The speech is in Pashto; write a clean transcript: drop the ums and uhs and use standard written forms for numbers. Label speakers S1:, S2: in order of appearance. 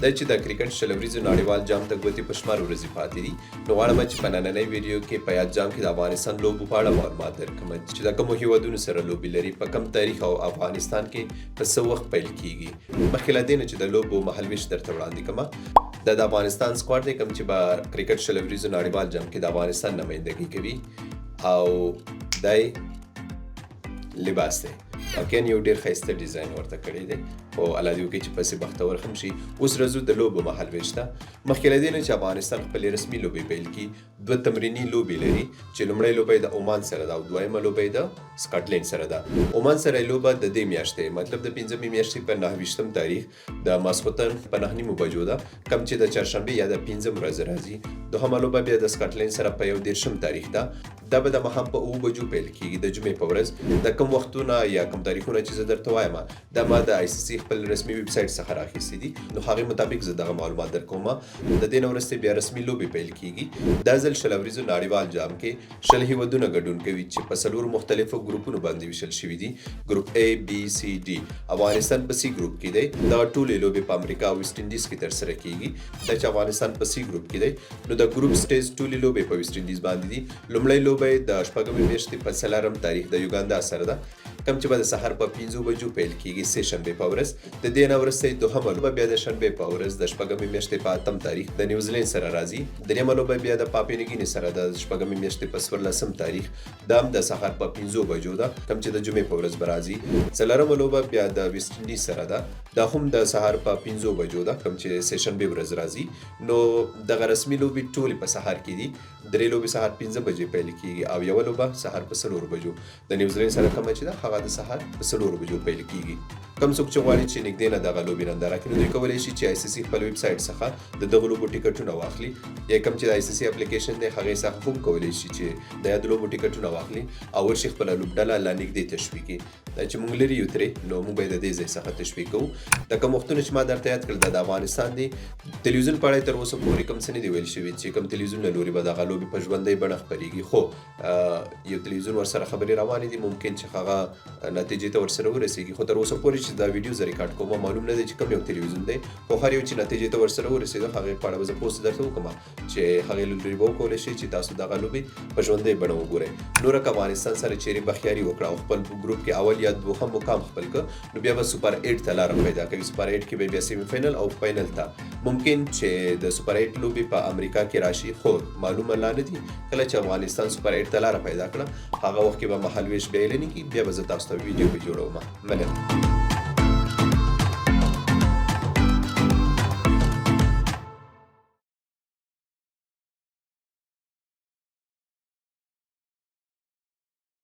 S1: دا چې د کرکټ 20 اوریزو نړیوال جام ته ګوتې په شمار ورځې پاتې دي، نو غواړم چې په نننۍ ویډیو کې په یاد جام کې د افغانستان لوبو په اړه معلومات درکړم چې د کومو هیوادونو سره لوبې لري، په کوم تاریخ او افغانستان کې په څه وخت پیل کیږي. مخکې له دې نه چې د لوبو مهالویش درته وړاندې کړم، دا د افغانستان squad دی کوم چې به کرکټ 20 اوریزو نړیوال جام کې د افغانستان نمایندګي کوي، او دی لباس دی. واقعا یو ډیر ښایسته ډیزاین ورته کړی دی، خو الله دې وکړي چې پسې بختور هم شي. اوس راځو د لوبو مهالویش ته. مخکې له دې نه چې افغانستان خپلې رسمي لوبې پیل کړي، دوه تمریني لوبې لري چې لومړۍ لوبه یې د عمان سره ده او دویمه لوبه یې د سکاټلند سره ده. عمان سره یې لوبه د دې میاشتې، مطلب د پنځمې میاشتې په 29 تاریخ د ماسخوتن په 9:30 بجو ده، کوم چې د چهارشنبې یا د پنځم ورځ راځي. دوهمه لوبه بیا د سکاټلند سره په 31 تاریخ ده، دا به د ماښام په 7 بجو پیل کیږي د جمعې په ورځ. د کوم وختونه یا کوم تاریخونه چې زه درته وایم، دا ما د آی سي سي خپل رسمي ویب سایټ څخه راخیستي دي، نو هغې مطابق زه دغه معلومات درکوم. د دې نه وروسته بیا رسمي لوبې پیل کیږي. دا ځل 20 اوریزو نړیوال جام کې 20 هیوادونه ګډون کوي چې په څلورو مختلفو ګروپونو باندې ویشل شوي دي، ګروپ A، B، C، D. افغانستان په سی ګروپ کې دی. دغه ټولې لوبې په امریکا او ویسټ انډیز کې ترسره کیږي. دا چې افغانستان په سی ګروپ کې دی، نو د ګروپ سټیج ټولې لوبې په ویسټ انډیز باندې دي. لومړۍ لوبه یې د شپږمې میاشتې په 4 تاریخ د یوګاندا سره ده، کوم چې به د سهار په 5 بجو پیل کیږي، سې شنبې په ورځ. د دې نه وروسته یې دوهمه لوبه بیا د شنبې په ورځ د شپږمې میاشتې په 8 تاریخ د نیوزلند سره راځي. درېیمه لوبه بیا د پاپوا نیوګیني سره د شپږمې میاشتې په 14 تاریخ، دا هم د سهار په 5 بجو ده، کوم چې د جمعې په ورځ به راځي. څلورمه لوبه بیا د ویسټ انډیز سره ده، دا هم د سهار په 5 بجو ده، کوم چې سې شنبې ورځ راځي. نو دغه رسمي لوبې ټولې په سهار کې دي. درې لوبې سهار 5 بجې پیل کیږي او یوه لوبه سهار په 4 بجو د نیوزلند سره کومه چې ده، هغه د سهار په 4 بجو پیل کیږي. کوم څوک چې غواړي چې نږدې نه دغه لوبې ننداره کړي، نو دوی کولی شي چې آی سي سي خپل ویب سایټ څخه د دغو لوبو ټیکټونه واخلي، یا کوم چې د آی سي سي اپلیکیشن دی هغې څخه هم کولی شي چې د یادو لوبو ټیکټونه واخلي او ورشي خپله لوبډله لا نږدې تشویق کړي. دا چې موږ لرې یو ترې، نو موږ به یې د دې ځای څخه تشویق کوو. دا کوم وختونه چې ما درته یاد کړل، دا د افغانستان دي. تلویزیون په اړه تر اوسه پورې کوم څه نه دي ویل شوي چې کوم تلویزیون له لوري به دغه لوبې په ژوندۍ بڼه خپرېږي، خو یو تلویزیون ورسره خبرې روانې دي، ممکن چې هغه نتیجې ته ورسره ورسېږي. خو تر اوسه پورې چې دا ویډیو زه ریکارډ کوم، معلوم نه دی چې کوم یو تلویزیون دی، خو هر یو چې نتیجې ته ورسره ورسېدو، هغې په اړه به زه پوسټ درته وکړم چې هغې له لوري به وکولی شئ چې تاسو دغه لوبې په ژوندۍ بڼه وګورئ. نوره که افغانستان سره چیرې بخیاري وکړه او خپل ګروپ کې اول یا دوهم مقام خپل کړ، نو بیا به سوپر 8 ته لاره پیدا کوي. سوپر 8 کې به بیا سیمي فاینل او فاینل ته، ممکن چې د سوپر 8 لوبې په امریکا کې راشي، خو معلومه لا نه دي. کله چې افغانستان سوپر 8 ته لاره پیدا کړه، هغه وخت کې به مهالویش بیا اعلانېږي، بیا به زه تاسو ته ویډیو به جوړوم. مننه.